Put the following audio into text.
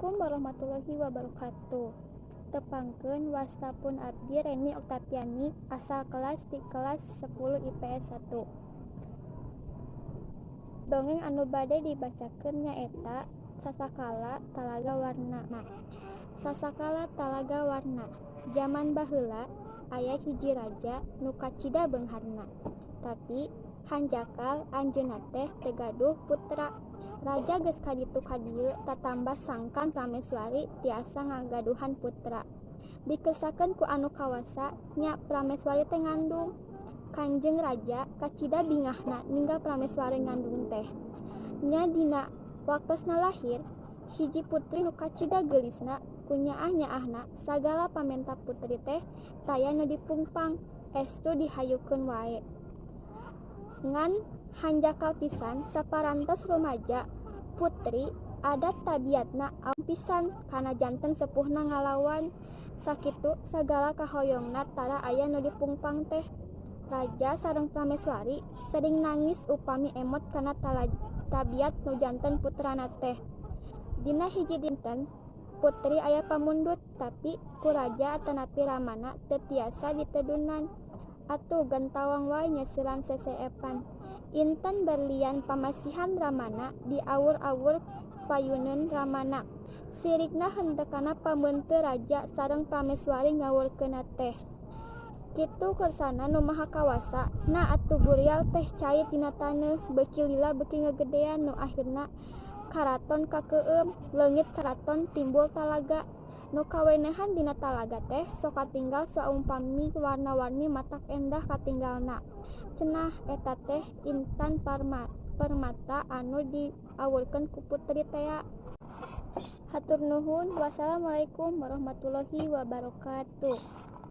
Assalamualaikum warahmatullahi wabarakatuh. Tepangkeun, wasta pun abdi Reni Oktaviani, asal kelas ti kelas 10 IPS 1. Dongeng anu bade dibacakeun nyaeta Sasakala Talaga Warna. Sasakala Talaga Warna. Jaman baheula aya hiji raja nu kacida beungharna. Tapi hanjakal anjeunna teh teu gaduh putra. Raja geus kaditu kadieu tatamba sangkan prameswari tiasa ngagaduhan putra. Dikersakeun ku anu kawasa nya prameswari teh ngandung. Kanjeng raja kacida bingahna ninggal prameswari ngandung teh. Nya dina waktosna lahir hiji putri nu kacida geulisna. Ku nyaah-nyaahna sagala pamenta putri teh taya nu dipungpang, estu dihayukeun wae. Ngan hanjakal pisan saparantos rumaja putri adat tabiatna awong pisan kana janten sepuhna ngalawan, sakitu sagala kahoyongna tara aya nu dipungpang teh. Raja sareng prameswari sering nangis upami emot kana tabiat nu janten putrana teh. Dina hiji dinten putri aya pamundut, tapi ku raja atanapi ramana teu tiasa ditedunan. Atuh gantawang wae nyeuseran seseepan. Intan berlian pamasihan ramana diawur-awur payuneun ramana. Sirikna henteu kana pameunteun raja sareng prameswari ngawurkeunna teh. Kitu kersana Nu Maha Kawasa na atuh burial teh cai tina taneuh, beuki lila beuki ngagedean, nu ahirna karaton kakeueum, leungit karaton timbul talaga. Nu kawenehan dina talaga teh sok katinggal saumpami warna-warni matak endah katinggalna. Cenah eta teh intan permata anu diawurkeun ku putri tea. Hatur nuhun, wassalamualaikum warahmatullahi wabarakatuh.